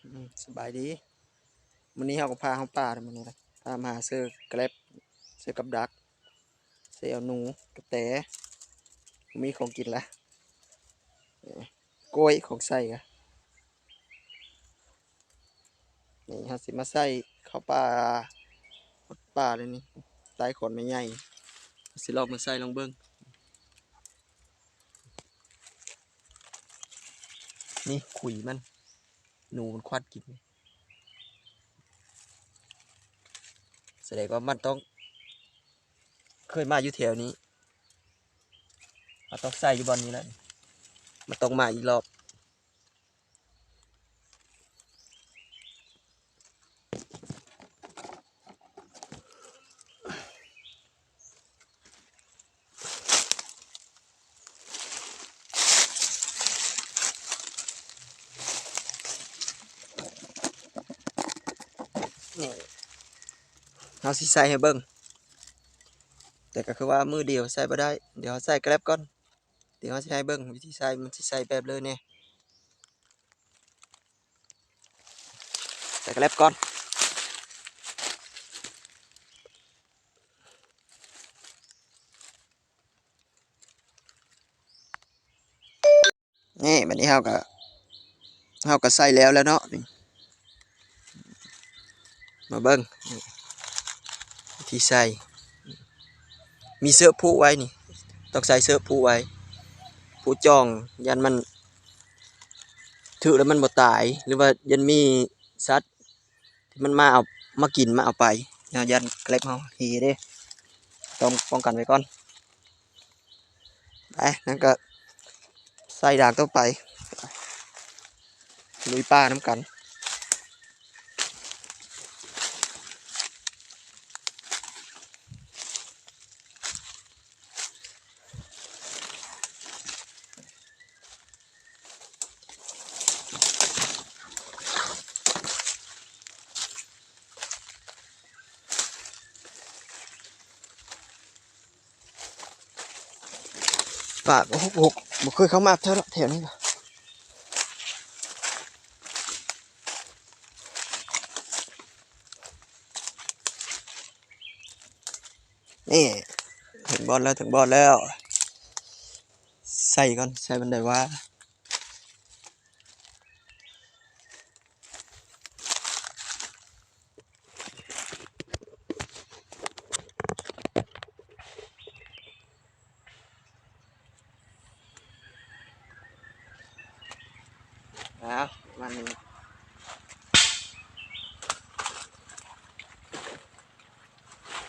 ອືມ ສະບາຍດີ. ມື້ນີ້ເຮົາກໍພາເຮົາປ່າເດ້ມື້ນີ້ນະ ພາມາຫາເຊີແກລັບ ເຊີກັບດັກ ເຊີເອົາໜູ ກະແຕ ບໍ່ມີຂອງກິນລະ ກ້ອຍຂອງໃຊ້ກະ ນີ້ເຮົາຊິມາໃສ່ເຂົ້າປ່າ ຫົດປ່າເລີຍນີ້ ໃຕ້ຂອນໄມ້ໃຫຍ່ ເຮົາຊິລອງມາໃສ່ລອງເບິ່ງ. ນີ້ຂຸຍມັນ ໜູມັນຄວັດກິນ ສະແດງວ່າມັນຕ້ອງເຄີຍມາຢູ່ແຖວນີ້ ເຮົາຕ້ອງໃສ່ຢູ່ບ່ອນນີ້ແຫຼະ ມັນຕ້ອງມາອີກລອບ. ນີ້ ເຮົາຊິໃສ່ໃຫ້ເບິ່ງ ແຕ່ກໍຄືວ່າມືດຽວໃສ່ບໍ່ໄດ້ ດຽວເຮົາໃສ່ແກລັບກ່ອນ ດຽວເຮົາຊິໃຫ້ເບິ່ງວິທີໃສ່ ມັນຊິໃສ່ແບບເລີແດ່. ໃສ່ກະແລັບກ່ອນ ນີ້ ບາດນີ້ເຮົາກະ ເຮົາກະໃສ່ແລ້ວແລ້ວເນາະ ນີ້ ມາເບິ່ງ ນີ້ ວິທີໃສ່ ມີເຊືອກຜູກໄວ້ນີ້ ຕ້ອງໃສ່ເຊືອກຜູກໄວ້ ຜູກຈ່ອງ ຢ້ານມັນຖືກແລ້ວມັນບໍ່ຕາຍ ຫຼືວ່າຢ້ານມີສັດທີ່ມັນມາເອົາ ມາກິນ ມາເອົາໄປ ເຮົາຢ້ານແກລັບເຮົາເຮເດ້ ຕ້ອງປ້ອງກັນໄວ້ກ່ອນ. ໄປ ນັ້ນກໍໃສ່ດາງຕໍ່ໄປ ລຸຍປ່ານຳກັນ. ປາກ ໂອ້ໂຫ ບໍ່ເຄີຍເຂົ້າມາແຖວ ແຖວນີ້. ນີ້ ເຖິງບ່ອນແລ້ວ ເຖິງບ່ອນແລ້ວ ໃສ່ກ່ອນ ໃສ່ມັນໄດ້ວ່າ. ອ້າວ ປະມານນີ້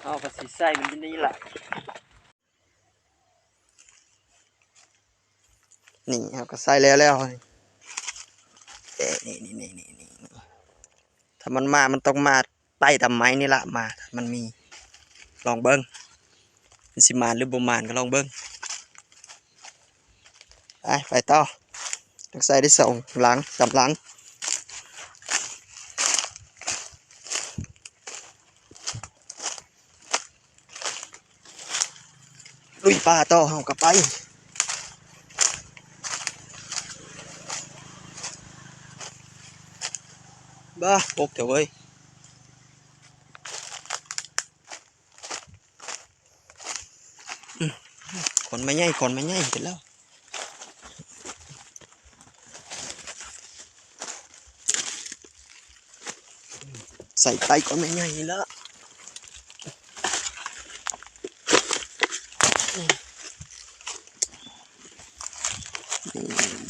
ເຮົາກໍຊິໃສ່ມັນຢູ່ນີ້ລະ. ນີ້ ເຮົາກໍໃສ່ແລ້ວແລ້ວ ນີ້ ນີ້ ນີ້ ນີ້ ນີ້ ນີ້ ຖ້າມັນມາ ມັນຕ້ອງມາໄຕ່ຕາມໄມ້ນີ້ລະ ມາ ຖ້າມັນມີ ລອງເບິ່ງ ມັນຊິມານຫຼືບໍ່ມານກໍລອງເບິ່ງ. ໄປ ໄປຕໍ່ ຕ້ອງໃສ່ໄດ້ສອງຫຼັງ ສາມຫຼັງ. ລຸຍປ່າຕໍ່ ເຮົາກໍໄປ ບ້າ ປົກແທ້ເວີຍ. ອືມ ຂອນໄມ້ໃຫຍ່ ຂອນໄມ້ໃຫຍ່ເປັນແລ້ວ ໃສ່ໄປຂອນໄມ້ໃຫຍ່ນີ້ລະ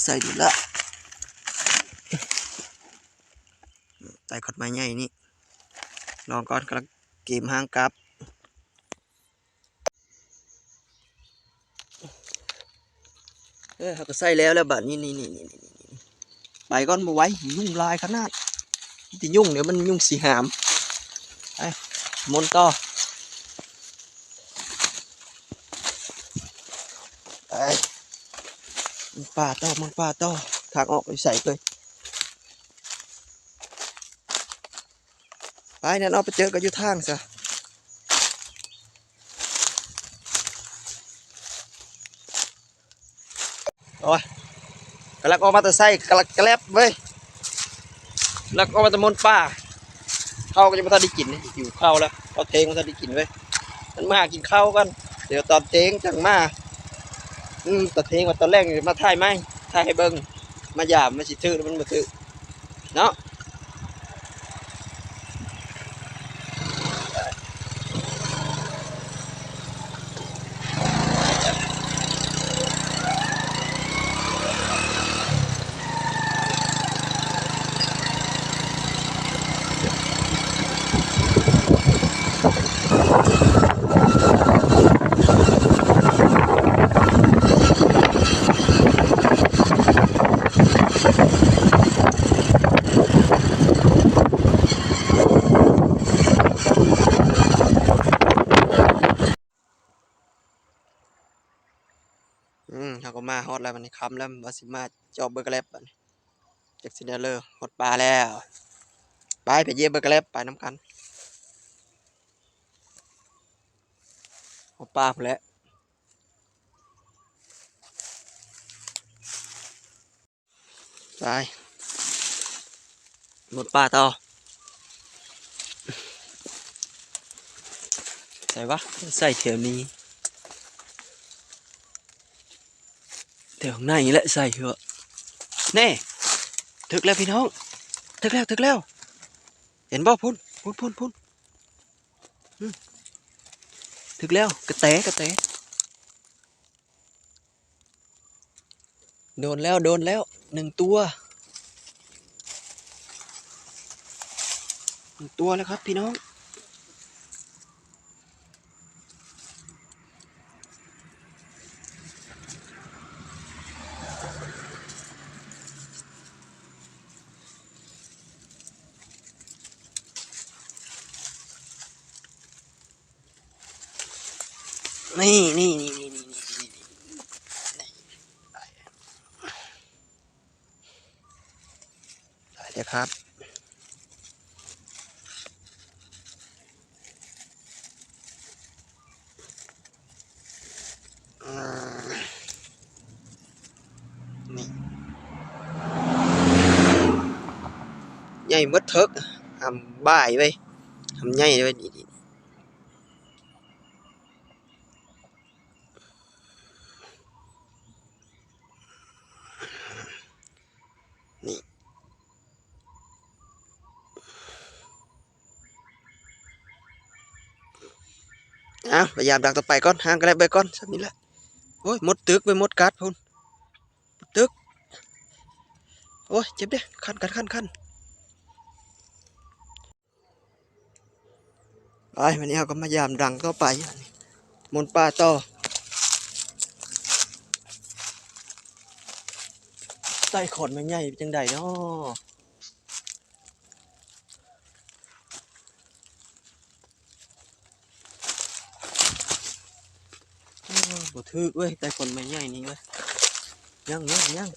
ໃສ່ນີ້ລະ ໃສ່ຂອນໄມ້ໃຫຍ່ນີ້ ລອງກ່ອນ ກຳລັງເກມຮ່າງກັບ. ເອີ ເຮົາກໍໃສ່ແລ້ວແລ້ວບາດນີ້ ນີ້ ນີ້ ໄປກ່ອນ ບໍ່ໄຫວ ຍຸງຫຼາຍຂະໜາດ ມີແຕ່ຍຸງ ດຽວມັນຍຸງຊິຫາມ. ໄປ ໝົນຕໍ່ ໄປ ໝົນປ່າຕໍ່ ໝົນປ່າຕໍ່ ທາງອອກຢູ່ໃສເອີຍ? ໄປນັ້ນ ເອົາໄປເຈີກັນຢູ່ທາງຊະ. ໂອ້ຍ ກຳລັງອອກມາແຕ່ໃສ ກຳລັງແກລັບເວີຍ. ລັກອອກມາແຕ່ໝົນປ່າ ເຂົ້າກໍຍັງບໍ່ທັນໄດ້ກິນເດ້ ຫິວເຂົ້າແລ້ວ ເຂົ້າເທີ່ຍງບໍ່ທັນໄດ້ກິນເວີຍ ມັນມາຫາກິນເຂົ້າກ່ອນ ດຽວຕອນເທີ່ຍງຈັ່ງມາ ອືມ ຕອນເທີ່ຍງວ່າຕອນແລງມາຖ່າຍໃໝ່ ຖ່າຍໃຫ້ເບິ່ງ ມາຢາມ ມັນຊິຖືກຫຼືມັນບໍ່ຖືກເນາະ. ອືມ ເຮົາກໍມາຮອດແລ້ວ ບັດນີ້ຄ່ຳແລ້ວ ວ່າຊິມາຈອບເບິ່ງກະແລັບ ບັດນີ້ຈັກຊິແນວເລີ ຮອດປ່າແລ້ວ ໄປ ໄປຢຽບເບິ່ງກະແລັບ ໄປນຳກັນ ຮອດປ່າພຸ້ນແຫຼະ. ໄປ ໝົດປ່າຕໍ່ ໃສ່ວະ ໃສ່ແຖວນີ້ ແຖວຂ້າງໃນນີ້ແຫຼະ ໃສ່ເຖາະ ແນ່ ຖືກແລ້ວພີ່ນ້ອງ ຖືກແລ້ວ ຖືກແລ້ວ ເຫັນບໍ່ ພຸ້ນ ພຸ້ນ ພຸ້ນ ພຸ້ນ ອືມ ຖືກແລ້ວ ກະແຕ ກະແຕ. ໂດນແລ້ວ ໂດນແລ້ວ ໜຶ່ງຕົວ ໜຶ່ງຕົວແລ້ວຄັບພີ່ນ້ອງ. ນີ້ ນີ້ ນີ້ ນີ້ ນີ້ ນີ້ ນີ້ ນີ້ ໄດ້ແລ້ວຄັບ ອືມ ນີ້ ໃຫຍ່ໝົດເຖິກ ຫຳບາຍເວີຍ ຫຳໃຫຍ່ເວີຍ ນີ້ ນີ້. ນີ້ ເອົາ ໄປຢາມດັງຕໍ່ໄປກ່ອນ ຫາກະແລັບໄວ້ກ່ອນ ສ່ຳນີ້ແຫຼະ ໂອ້ຍ ມົດຕຶກໄວ້ ມົດກັດພຸ້ນ ຕຶກ ໂອ້ຍ ເຈັບເດ້ ຄັນ ຄັນ ຄັນ ຄັນ. ໄປ ວັນນີ້ເຮົາກໍມາຢາມດັງຕໍ່ໄປ ໝົນປ່າຕໍ່ ໃຕ້ຂອນໄມ້ໃຫຍ່ເປັນຈັ່ງໃດນໍ ໂອ້ ບໍ່ຖືກເວີຍ ໃຕ້ຂອນໄມ້ໃຫຍ່ນີ້ເວີຍ ຍັງ ຍັງ ຍັງ.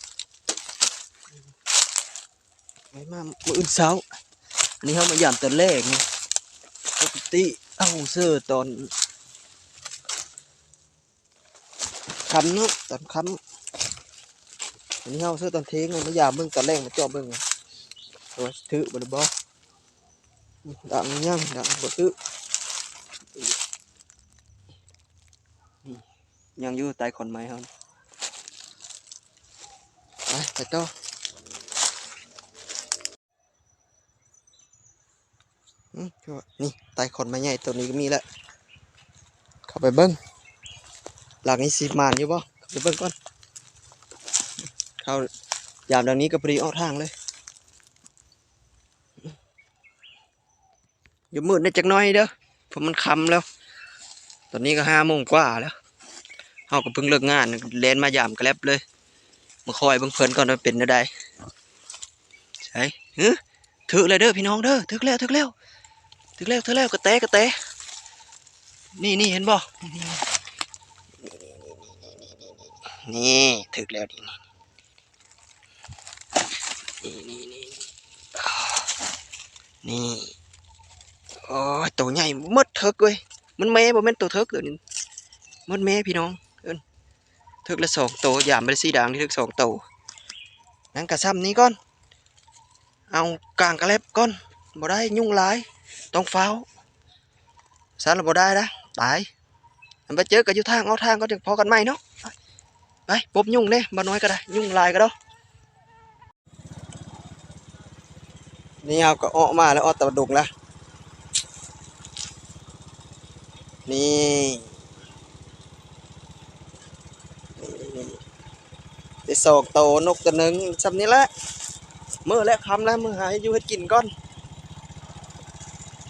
ໄວ້ມາມື້ອື່ນເຊົ້າ ອັນນີ້ເຮົາມາຢາມຕອນແລງ ປົກກະຕິເຮົາເຊີຕອນຄ່ຳເນາະ ຕອນຄ່ຳ ອັນນີ້ເຮົາເຊີຕອນເທີ່ຍງ ມາຢາມເບິ່ງຕອນແລງ ມາເຈາະເບິ່ງວ່າຖືກບໍ່ ຫຼືບໍ່ ດັງຍັງ ດັງບໍ່ຖືກ ຍັງຢູ່ໃຕ້ຂອນໄມ້ເຮົາ ໄປ ໄປຕໍ່. ອືມ ນີ້ ໃຕ້ຂອນໄມ້ໃຫຍ່ໂຕນີ້ກໍມີແຫຼະ ເຂົ້າໄປເບິ່ງ ຫຼັງນີ້ຊິໝານຢູ່ບໍ່ ເຂົ້າໄປເບິ່ງກ່ອນ ເຂົ້າ ຢາມດັ່ງນີ້ກໍພໍດີອອກທາງເລີຍ. ຢູ່ມືດແດ່ຈັກໜ້ອຍເດີ ເພາະມັນຄ່ຳແລ້ວ ຕອນນີ້ກໍຫ້າໂມງກວ່າແລ້ວ ເຮົາກໍເພິ່ງເລີກງານ ແລ່ນມາຢາມກະແລັບເລີຍ ມາຄອຍເບິ່ງເພິ່ນກ່ອນວ່າເປັນແນວໃດ ໃສ ຫື ຖືກແລ້ວເດີພີ່ນ້ອງເດີ ຖືກແລ້ວ ຖືກແລ້ວ ຖືກແລ້ວ ຖືກແລ້ວ ກະແຕ ກະແຕ ນີ້ ນີ້ ເຫັນບໍ່ ນີ້ ນີ້ ນີ້ ນີ້ ນີ້ ນີ້ ນີ້ ນີ້ ນີ້ ນີ້ ນີ້ ຖືກແລ້ວນີ້ ນີ້ ນີ້ ນີ້ ນີ້ ໂອ້ຍ ໂຕໃຫຍ່ໝົດເຖິກເວີຍ ມັນແມ່ບໍ່ແມ່ນໂຕເຖິກ ໂຕນີ້ໝົດແມ່ພີ່ນ້ອງ ເອີ້ນເຖິກລະສອງໂຕ ຢາມໄປສີ່ດາງ ຖືກສອງໂຕ ຍັງກະຊ່ຳນີ້ກ່ອນ. ເອົາກາງກະແລັບກ່ອນ ບໍ່ໄດ້ ຍຸງຫຼາຍ ຕ້ອງຟ້າວ ຊັ້ນລະບໍ່ໄດ້ນະ ຕາຍ. ໄປເຈີກັນຢູ່ທາງ ເອົາທາງກ່ອນ ຈັ່ງພໍ້ກັນໃໝ່ເນາະ. ໄປ ປົບຍຸງແດ່ ບໍ່ນ້ອຍກໍໄດ້ ຍຸງຫຼາຍກໍດອກ. ນີ້ເຮົາກໍອອກມາແລ້ວ ອອກຕາດອກດົງແລ້ວ ນີ້ ນີ້ ນີ້ ໄດ້ສອງໂຕ ນົກໂຕໜຶ່ງ ຊ່ຳນີ້ແຫຼະ. ມື້ແລ້ວ ຄ່ຳແລ້ວ ມື້ຫາເຮັດຢູ່ເຮັດກິນກ່ອນ.